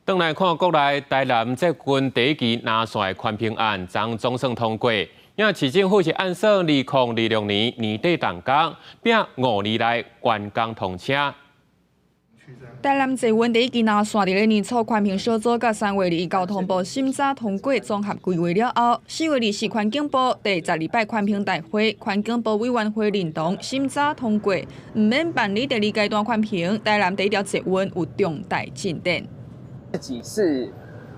轉來看國內台南捷運第一期藍線的環評案，昨總算通過。因市政府是按算2026年年底動工，拼5年內完工通車。台南捷運第一期藍線佇咧年初環評小組佮3月2日交通部審查通過綜合規劃了後，4月24環境部第12擺環評大會，環境部委員會認同審查通過，毋免辦理第二階段環評。台南第一條捷運有重大進展。自己是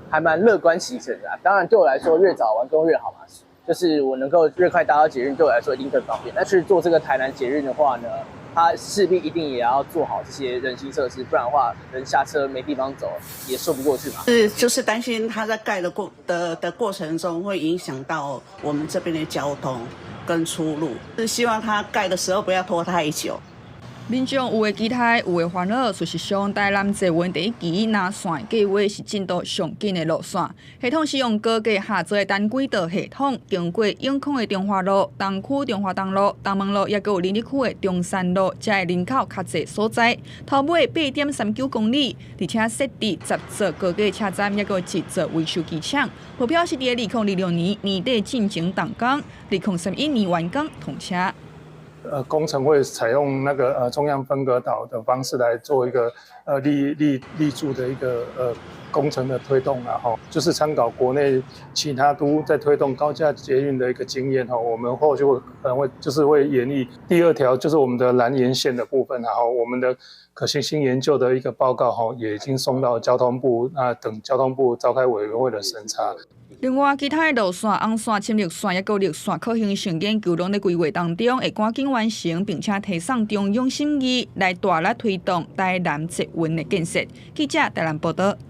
還蠻樂觀其成的，當然對我來說越早完工越好嘛，就是我能夠越快搭到捷運，對我來說一定更方便。但是做這個台南捷運的話呢，它勢必一定也要做好這些人行設施，不然的話人下車沒地方走也說不過去嘛。是，就是擔心它在蓋的過程中會影響到我們這邊的交通跟出入，是希望它蓋的時候不要拖太久。民眾有的期待，有的煩惱。事實上，台南捷運第一期藍線計劃是進度上緊的路線。系統使用高架下座的單軌道系統，經過永康的中華路、東區中華東路、東門路，抑閣有林立區的中山路，才會人口較濟所在。頭尾8.39公里，而且設置10座高架車站，抑閣有一座維修機廠。目標是佇2026年年底進前動工，2031年完工通車。工程會採用那個中央分隔島的方式來做一個立柱的一個工程的推動啦，吼，就是參考國內其他都在推動高架捷運的一個經驗，吼，我們後續會可能會就是會研議第二條，就是我們的藍延線的部分，然後我們的可行性研究的一個報告，吼，也已經送到交通部，那等交通部召開委員會的審查。另外，其他的路線、紅線、深綠線抑閣綠線可行性研究攏佇規劃當中，會趕緊完成，並且提送中央審議，來大力推動台南捷運的建設。記者台南報導。